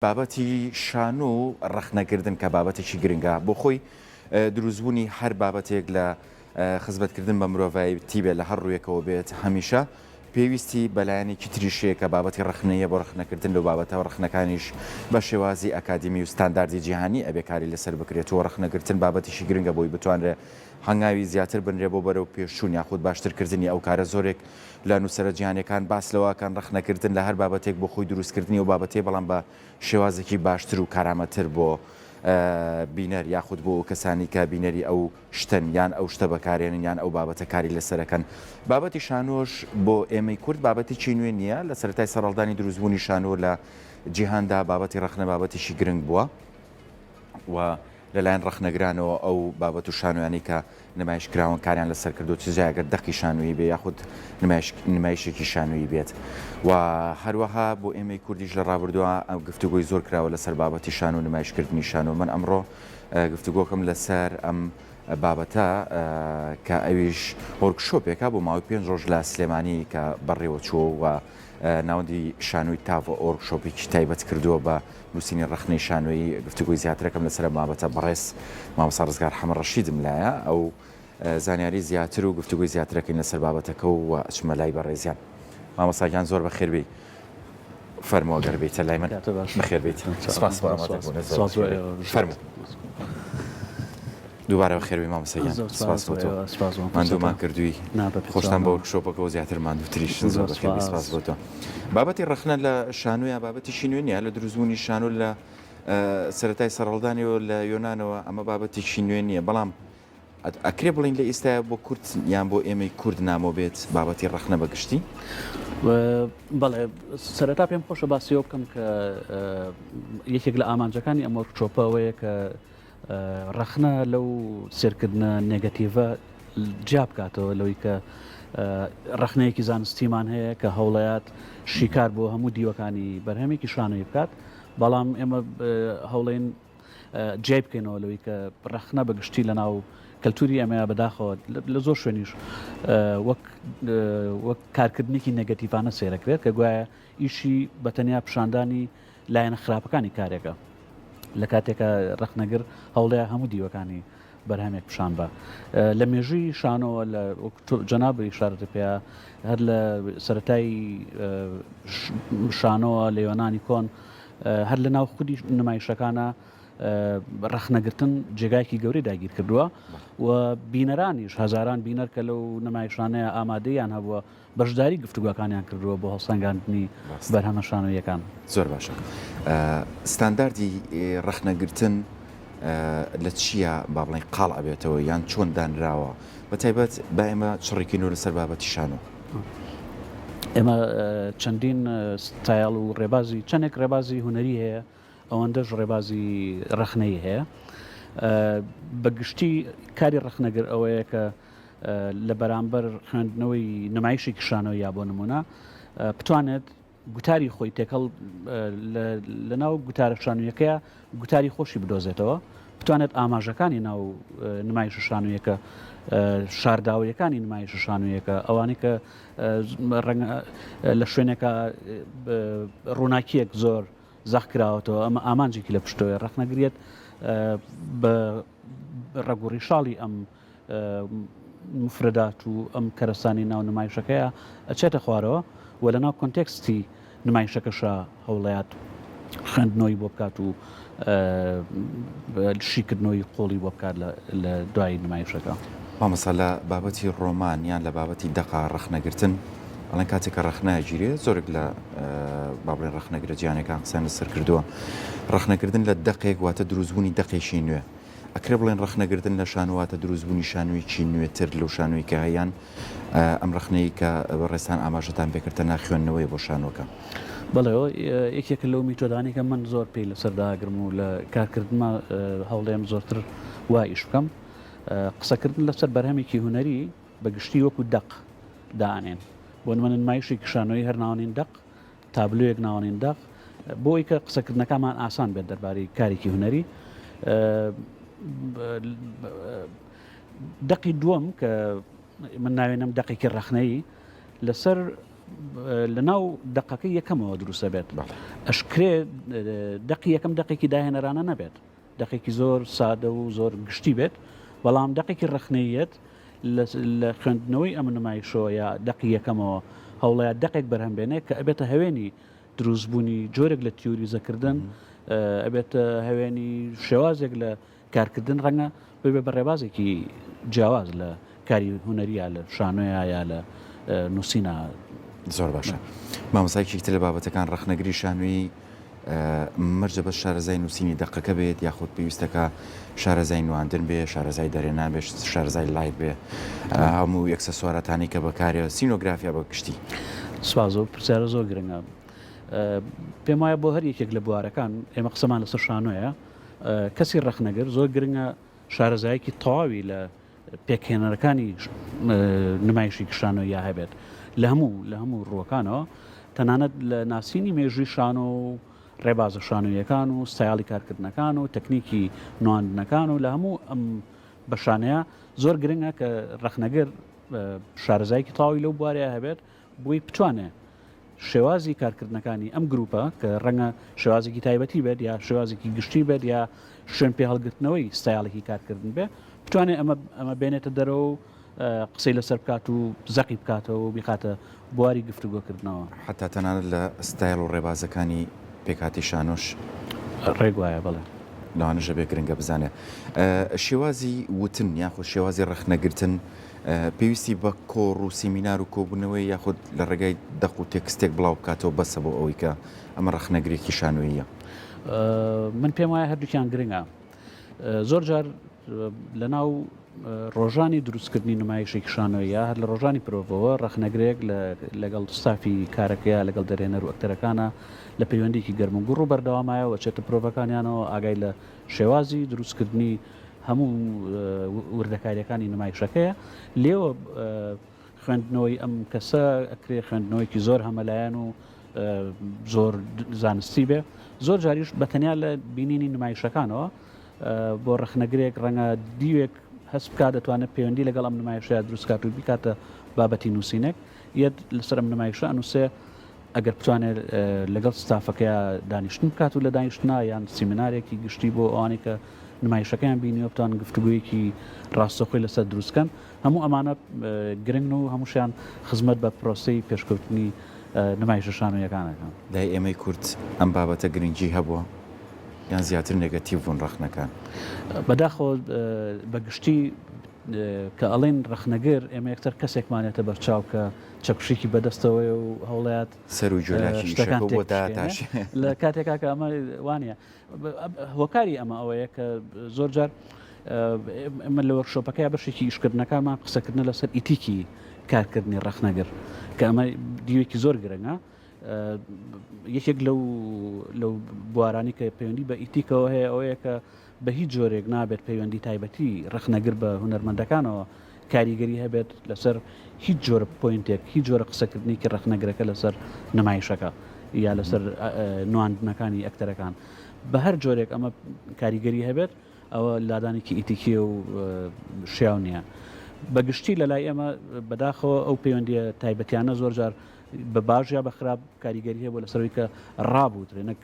بابەتی شانۆ و ڕەخنەگردن کە بابەتێکی گرنگە بۆ خۆی دروستبوونی هەر بابەتێک لە خزمەتکردن بە مرۆڤایەتی بێت لە هەر ڕوویەکەوە بێت هەمیشە پێویستی بە لایەنێکی تریش هەیە کە بابەتی ڕەخنەیە بۆ ڕەخنەکردن لەو بابەتە و ڕەخنەکانیش بە شێوازی ئەکادیمی و ستانداردی جیهانی ئەبێ کاری لەسەر بکرێت و ڕەخنەگرتن بابەتێکی گرنگە بۆی بتوانرێ هەنگاوی زیاتر بنرێ بۆ بەرەو پێشچوون یاخود باشترکردنی ئەو کارە زۆرێک لە نووسەرە جیهانیەکان باس لەوە ئەکەن ڕەخنەکردن لە هەر بابەتێک بۆ خۆی دروستکردنی ئەو بابەتەیە بەڵام بە شێوازێکی باشتر و کارامەتر بۆ بینەر یاخود بۆ ئەو کەسانی کە بینەری ئەو شتەن یان ئەو شتە بەکارێنن یان ئەو بابەتە کاری لەسەرەکەن. بابەتی شانۆش بۆ ئێمەی کورد بابەتێکی نوێ نییە، لە سەرەتای سەرهەڵدانی دروستبوونی شانۆ لە جیهاندا بابەتی ڕەخنە بابەتێکی گرنگ بووە و لەلایەن ڕەخنەگرانەوە ئەو بابەت و شانۆیانەی کە نمایش کراون کاریان لەسەر کردووە چ جا گەر دەقی شانۆیی بێ یاخود نمایش نمایشێکی شانۆیی بێت و هەروەها بۆ ئێمەی کوردیش لە ڕابردووە گفتوگۆی زۆر کراوە لەسەر بابەتی شانۆ و نمایشکردنی شانۆ من ئەمڕۆ گفتوگۆکەم لەسەر ئەم بابەتە کە ئەویش وۆرکشۆپێکە بۆ ماوەی پێنج ڕۆژ لە سلێمانی کە بەڕێوە چووە و ناوەندی شانۆی تاڤۆ ۆرکشۆپێکی تایبەت کردووە بە نووسینی ڕەخنەی شانۆیی، گفتوگۆی زیاترەکەم لەسەر ئەم بابەتە بەڕێز مامۆستا ڕزگار حەمە ڕەشیدم لایە ئەو زانیاری زیاتر و گفتوگۆی زیاترەکەین لەسەر بابەتەکە و ئەچمە لای بەڕێزیان. مامۆستا گیان زۆر بەخێر بێی. فەرموو ئەگەر بێیتە لای من. بەخێر بێیت. سپاس بۆ ئامادەبوونت. زۆر بەخێر بێی. فەرموو. دووبارە بەخێربێی مامۆستا گیان سپاس بۆ تۆ ماندوومان کردووی خۆشتان بە وۆرکشۆپەکەوە زیاتر ماندووتریشن زۆر بەخێربێی سپاس بۆ تۆ بابەتی ڕەخنە لە شانۆیا بابەتێکی نوێ نییە لە دروستبوونی شانۆ لە سەرەتای سەرهەڵدانیەوە لە یۆنانەوە ئەمە بابەتێکی نوێ نییە بەڵام ئەکرێ بڵین لە ئێستایا بۆ کورد یان بۆ ئێمەی کورد نامۆ بێت بابەتی ڕەخنە بە گشتی؟ بەڵێ سەرەتا پێم خۆشە باسی ئەوە بکەم کە یەکێک لە ئامانجەکانی ئەم وۆرکشۆپە ئەوەیە کە ڕەخنە لەو سێرکردنە نێگەتیڤە جیا بکاتەوە لەوەی کە ڕەخنەیەکی زانستیمان هەیە کە هەوڵەیات شیکار بۆ هەموو دیوەکانی بەرهەمێکی شانۆی بکات بەڵام ئێمە هەوڵین جیای بکەینەوە لەوەی کە ڕەخنە بە گشتی لە ناو کەلتوری ئەمەیە بەداخەوە لە زۆر شوێنیش وەک وەک کارکردنێکی نێگەتیڤانە سێرەکرێت کە گوایە ئیشی بە تەنیا پیشاندانی لایەنە خراپەکانی کارێکە لە کاتێکا ڕەخنەگر هەوڵەیە هەموو دیوەکانی بەرهەمێک پیشان بە لە مێژووی شانۆوە لە جەناب ئیشارەت پێیا هەر لە سەتای شانۆوە لە یۆنانی کۆن هەر لە ناو خودی نمایشەکانە ڕەخنەگرتن جێگایکی گەورەی داگیر کردووە و بینەرانیش هەزاران بینەر کە لەو نمایشانەیە ئامادەیان هەبووە بەشداری گفتوگۆکانیان کردووە بۆ هەڵسەنگاندنی بەرهەمە شانۆییەکان. زۆر باشە. ستانداردی ڕەخنەگرتن لە چییە با بڵێین قاڵ ئەبێتەوە یان چۆن دانراوە؟ بە تایبەت با ئێمە چڕیکەینەوە لەسەر بابەتی شانۆ. ئێمە چەندین ستایڵ و ڕێبازی چەندێک ڕێبازی هونەری هەیە ئەوەندەش ڕێبازی ڕەخنەیی هەیە. بە گشتی کاری ڕەخنەگر ئەوەیە کە لە بەرامبەر خوێندنەوەی نمایشێکی شانۆیی یا بۆ نمونە بتوانێت گوتاری خۆی تێکەڵ لە ناو گوتارە شانویەکەیە گوتاری خۆشی بدۆزێتەوە بتوانێت ئاماژەکانی ناو نمایش شانویەکە شارداویەکانی نمایش شانویەکە ئەوانەی کە ڕەنگە لە شوێنێکە ڕووناکیەک زۆر زەق کراوەتەوە ئەمە ئامانجێکی لە پشتەوەی ڕەخنەگرێت بە ڕەگ و ڕیشاڵی ئەم موفرەدات و ئەم کەرەسانی ناو نمایشەکەیە ئەچێتە خوارەوە و لە ناو کۆنتێکستی نمایشەکەشا هەوڵەیات خوێندنەوەی بۆ بکات و شیکردنەوەی قۆڵی بۆ بکات لە دوای نمایشەکە. مامۆستا لە بابەتی ڕۆمان یان لە بابەتی دەقا ڕەخنەگرتن ئەڵێن کاتێک کە ڕەخنە ئەگیرێ زۆرێک لە با بڵێن ڕەخنەگرە جیهانیەکان قسەیان لەسەر کردووە ڕەخنەگرتن لە دەقێک واتە دروستبوونی دەقێکی نوێ ئەکرێ بڵێن ڕەخنەگرتن لە شانۆ واتە دروستبوونی شانۆیەکی نوێتر لەو شانۆی کە هەیان ئەم ڕەخنەی کە بەڕێزتان ئاماژەتان پێکرد تەنها خوێندنەوەیە بۆ شانۆکە؟ بەڵێ یەکێکە لەو میتۆدانەی کە من زۆر پێی لەسەر داگرم و لە کارکردنما هەوڵێم زۆرتر وا ئیش بکەم قسەکردن لەسەر بەرهەمێکی هونەری بە گشتی وەکو دەق دائەنێن بۆ نمونە نمایشێکی شانۆیی هەر ناوەنین دەق تابلۆیەک ناوەنین دەق بۆ ئەوی کە قسەکردنەکانمان ئاسان بێت دەربارەی کارێکی هونەری دەقی دووەم کە من ناوێنم دەقێکی ڕەخنەیی لەسەر لە ناو دەقەکەی یەکەمەوە دروستە بێت. ئەشکرێ دەقی یەکەم دەقێکی داهێنەرانە نەبێت، دەقێکی زۆر سادە و زۆر گشتی بێت، بەڵام دەقێکی ڕەخنەییەت لە خوێندنەوەی ئەم نمایشەوە یا دەقی یەکەمەوە هەوڵەیە دەقێک بەرهەم بێنێ کە ئەبێتە هەوێنی دروستبوونی جۆرێک لە تیۆریزەکردن، ئەبێتە هەوێنی شێوازێک لە کارکردن ڕەنگە ببێ بە ڕێبازێکی جیاواز لە کاری هونەرییا لە شانۆیا یا لە نووسینا. زۆر باشە مامۆستا یەکێکی تر لە بابەتەکان ڕەخنەگری شانۆیی مەرجە بەس شارەزای نووسینی دەقەکە بێت یاخود پێویستەکە شارەزای نواندن بێ شارەزای دەرێنان بێ شارەزای light بێ هەموو ئێکسەسواراتانی کە بەکارێ سینۆگرافیا بە گشتی. سپاس ئەو پرسیارە زۆر گرنگە پێم وایە بۆ هەر یەکێک لە بوارەکان ئێمە قسەمان لەسەر شانۆیە کەسی ڕەخنەگر زۆر گرنگە شارەزایەکی تەواوی لە پێکهێنەرەکانی نمایشی شانۆییا هەبێت لە هەموو لە هەموو ڕووەکانەوە تەنانەت لە ناسینی مێژووی شانۆ و ڕێبازە شانۆیەکان و ستایڵی کارکردنەکان و تەکنیکی نواندنەکان و لە هەموو ئەم بەشانەیە زۆر گرنگە کە ڕەخنەگر شارەزایەکی تەواوی لەو بوارەیە هەبێت بۆی بتوانێت شێوازی کارکردنەکانی ئەم گروپە کە ڕەنگە شێوازێکی تایبەتی بێت یا شێوازێکی گشتی بێت یا شوێن پێ هەڵگرتنەوەی ستایڵێکی کارکردن بێ بتوانێت ئەمە ئەمە بێنێتە دەرەوە و قسەی لەسەر بکات و زەقی بکاتەوە و بیخاتە بواری گفتوگۆکردنەوە. حەتا تەنانەت لە ستایڵ و ڕێبازەکانی پێکهاتەی شانۆش. ڕێک وایە بەڵێ. لەوانەش ئەبێ گرنگە بزانێ شێوازی وتن یاخود شێوازی ڕەخنەگرتن پێویستی بە کۆڕ و سیمینار و کۆبوونەوەی یاخود لە ڕێگای دەق و تێکستێک بڵاو بکاتەوە بەسە بۆ ئەوەی کە ئەمە ڕەخنەگرێکی شانۆییە؟ من پێم وایە هەردووکیان گرنگە. زۆر جار لە ناو ڕۆژانی دروستکردنی نمایشێکی شانۆیە هەر لە ڕۆژانی پرۆڤەوە ڕەخنەگرێک لەگەڵ ستافی کارەکەیە لەگەڵ دەرهێنەر و ئەکتەرەکانە لە پەیوەندیکی گەرم و گوڕ و بەردەوامایەوە چێتە پرۆڤەکانیانەوە ئاگای لە شێوازی دروستکردنی هەموو وردەکاریەکانی نمایشەکەیە لێوە خوێندنەوەی ئەم کەسە ئەکرێ خوێندنەوەیکی زۆر هەمەلایەن و زۆر زانستی بێ زۆر جاریش بە تەنیا لە بینینی نمایشەکانەوە بۆ ڕەخنەگرێک ڕەنگە دیوێک هەست بکات دەتوانێت پەیوەندی لەگەڵ ئەم نمایشەیە دروستکات و بیکاتە بابەتی نووسینێک یەت لەسەر ئەم نمایشە ئەنووسێ ئەگەر بتوانێت لەگەڵ ستافەکەیا دانیشتن بکات و لە دانیشتنا یان سیمینارێکی گشتی بۆ ئەوانەی کە نمایشەکەیان بینیوە بتوان گفتوگویەکی ڕاستەخۆی لەسەر دروستکەن هەموو ئەمانە گرنگن و هەمووشیان خزمەت بە پرۆسەی پێشکەوتنی نمایشە شانۆیەکان ئەکەن. لای ئێمەی کورد ئەم بابەتە گرنگی هەبووە یان زیاتر نێگەتیڤ بوون ڕەخنەکان؟ بەداخەوە بە گشتی کە ئەڵێن ڕەخنەگر ئێمە یەکسەر کەسێکمان یەتە بەرچاو کە چەکوشێکی بەدەستەوەیە و هەوڵەیات سەر و گوێلاکی شتەکان ئیشەکەو بۆ داتاشێ. لە کاتێکا کە ئەمە وانە هۆکاری ئەمە ئەوەیە کە زۆر جار ئێمە لە وەرکشۆپەکەی بەشێکی ئیشکردنەکانمان قسەکردنە لەسەر ئیتیکی کارکردنی ڕەخنەگر کە ئەمە دیوێکی زۆر گرنگە یەکێک لەو لەو بوارانی کە پەیوەندی بە ئیتیکەوە هەیە ئەوەیە کە بە هیچ جۆرێک نابێت پەیوەندی تایبەتی ڕەخنەگر بە هونەرمەندەکانەوە کاریگەری هەبێت لەسەر هیچ جۆرە point ێک، هیچ جۆرە قسەکردنێکی ڕەخنەگرەکە لەسەر نمایشەکە یا لەسەر نواندنەکانی ئەکتەرەکان. بە هەر جۆرێک ئەمە کاریگەری هەبێت ئەوە لادانێکی ئیتیکیە و شیاو نییە. بە گشتی لە لای ئێمە بەداخەوە ئەو پەیوەندیە تایبەتیانە زۆر جار بە باش یا بە خراپ کاریگەری هەبوو لەسەر ئەوەی کە ڕابوترێ نەک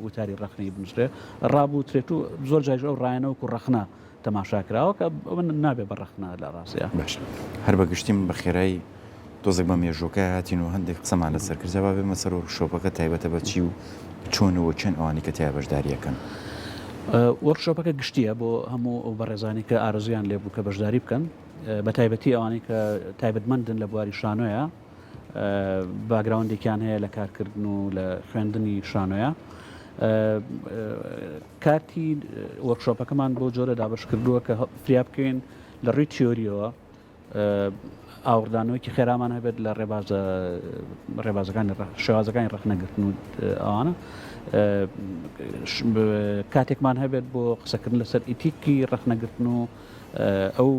وتاری ڕەخنەی بنووسرێ ڕابوترێت و زۆر جاریش ئەو ڕایانە وەکو ڕەخنە تەماشا کراوە کە ئەوە نابێ بە ڕەخنە لە ڕاستیا. باشە هەر بە گشتی من بە خێرایی تۆزێک بە مێژووەکە هاتین و هەندێک قسەمان لەسەر کرد جا با بێمە سەر وۆرکشۆپەکە تایبەتە بە چی و چۆن و کێن ئەوانەی کە تیا بەشداری ئەکەن؟ وۆرکشۆپەکە گشتییە بۆ هەموو ئەو بەڕێزانەی کە ئارەزوویان لێ بوو کە بەشداری بکەن بە تایبەتی ئەوانەی کە تایبەتمەندن لە بواری شانۆیە background ێکیان هەیە لە کارکردن و لە خوێندنی شانۆیە. کارتی وۆرکشۆپەکەمان بۆ جۆرە دابش کردووە کە فریا بکەین لە ڕووی تیۆریەوە ئاوڕدانەوەیکی خێرامان هەبێت لە ڕێبازە ڕێبازەکانی شێوازەکانی ڕەخنەگرتن و ئەوانە کاتێکمان هەبێت بۆ قسەکردن لەسەر ئیتیکی ڕەخنەگرتن و ئەو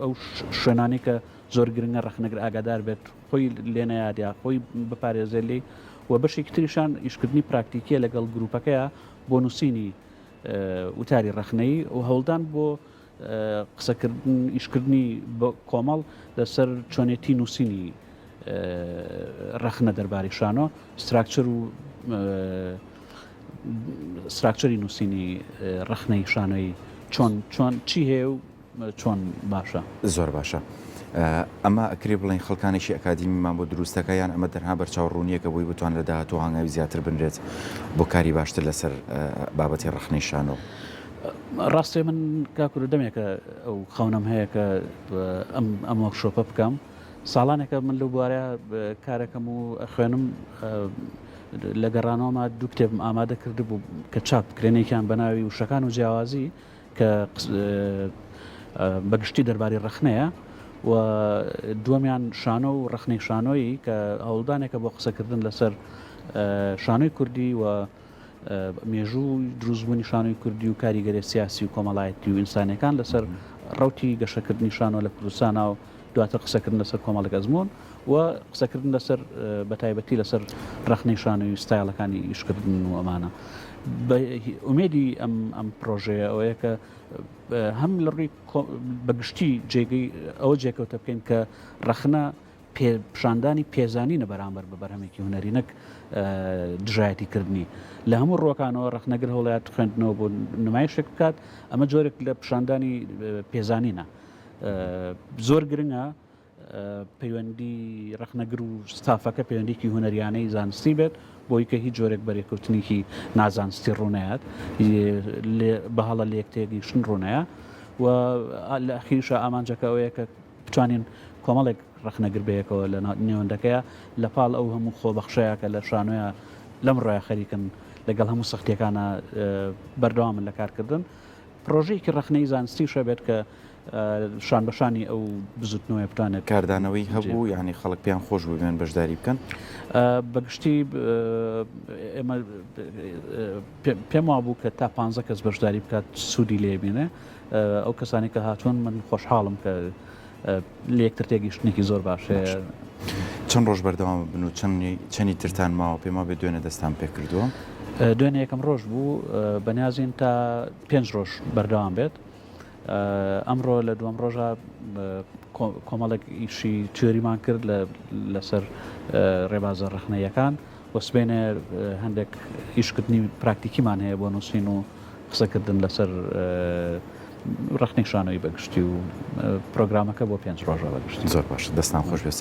ئەو شوێنانی کە زۆر گرنگە ڕەخنەگر ئاگادار بێت خۆی لێنەیات یا خۆی بپارێزێت لێی و بەشێکی تریشان ئیشکردنی پراکتیکیە لەگەڵ گروپەکەیە بۆ نووسینی وتاری ڕەخنەیی و هەوڵدان بۆ قسەکردن ئیشکردنی بە کۆمەڵ لەسەر چۆنێتی نووسینی. ڕەخنە دەربارەی شانۆ، structure و structure ی نووسینی ڕەخنەی شانۆیی چۆن چۆن چی هەیە و چۆن باشە؟ زۆر باشە. ئەمە ئەکرێ بڵێین خەڵکانێکی ئەکادیمیمان بۆ دروست دەکا یان ئەمە تەنها بەرچاو ڕوونییەکە بۆی بتوان لە داهاتوو هەنگاوی زیاتر بنرێت بۆ کاری باشتر لەسەر بابەتی ڕەخنەی شانۆ؟ ڕاستێ من کاک کورە دەمێکە ئەو خەونەم هەیە کە ئەم ئەم workshop ە بکەم ساڵانێکە من لەو بوارە کارەکەم و ئەخوێنم لە گەڕانەوەما دوو کتێبم ئامادە کردبوو کە چاپ بکرێن یەکیان بە ناوی وشەکان و جیاوازی کە بە گشتی دەربارەی ڕەخنەیە و دووەمیان شانۆ و ڕەخنەی شانۆیی کە هەوڵدانێکە بۆ قسەکردن لەسەر شانۆی کوردی و مێژوو دروستبوونی شانۆی کوردی و کاریگەریە سیاسی و کۆمەڵایەتی و ئینسانیەکان لەسەر ڕەوتی گەشەکردنی شانۆ لە کوردستانا و دواتر قسەکردن لەسەر کۆمەڵێک ئەزموون و قسەکردن لەسەر بەتایبەتی لەسەر ڕەخنەی شانۆی و ستایڵەکانی ئیشکردن و ئەمانە. بە ئومێدی ئەم ئەم پرۆژەیە ئەوەیە کە هەم لە ڕووی بەگشتی جێگەی ئەوە جێکەوتە بکەین کە ڕەخنە پیشاندانی پێزانینە بەرامبەر بە بەرهەمێکی هونەری نەک دژایەتی کردنی. لە هەموو ڕووەکانەوە ڕەخنەگر هەوڵیات خوێندنەوە بۆ نمایشێک بکات، ئەمە جۆرێک لە پیشاندانی پێزانینە. زۆر گرنگە پەیوەندی ڕەخنەگر و ستافەکە پەیوەندیکی هونەریانەی زانستی بێت بۆی کە هیچ جۆرێک بەرێککەوتنێکی نازانستی ڕوونەیات بە هەڵە لێک تێگەیشتن ڕوونەیە و لە ئەخیریشا ئامانجەکە ئەوەیە کە بتوانین کۆمەڵێک ڕەخنەگر بەیەکەوە لە نێوەندەکەیا لە پاڵ ئەو هەموو خۆبەخشەیا کە لە شانۆیا لەمڕۆیا خەریکن لەگەڵ هەموو سەختیەکانا بەردەوامن لە کارکردن پڕۆژەیەکی ڕەخنەی زانستیش هەبێت کە شان بە شانی ئەو بزوتنەوەیە بتوانێت کاردانەوەی هەبوو یانی خەڵک پێیان خۆش بوو بێن بەشداری بکەن؟ بەگشتی ئێمە پێم وابوو کە تا پانزە کەس بەشداری بکات سوودی لێ بینێ ئەو کەسانی کە هاتوون من خۆشحاڵم کە لە یەکتر تێگەیشتنێکی زۆر باش هەیە. چەند ڕۆژ بەردەوام بن و چەندی ترتان ماوە پێم وابێ دوێنێ دەستان پێ کردووە؟ دوێنێ یەکەم ڕۆژ بوو بەنیازین تا پێنج ڕۆژ بەردەوام بێت ئەمڕۆ لە دووەم ڕۆژە کۆمەڵێک ئیشی تیۆریمان کرد لەسەر ڕێبازە ڕەخنەیەکان و سبەینێ هەندێک ئیشکردنی پراکتیکیمان هەیە بۆ نووسین و قسەکردن لەسەر ڕەخنەی شانۆیی بەگشتی و پرۆگرامەکە بۆ پێنج ڕۆژە بەگشتی. زۆر باشە دەستان خۆش بێت سەر.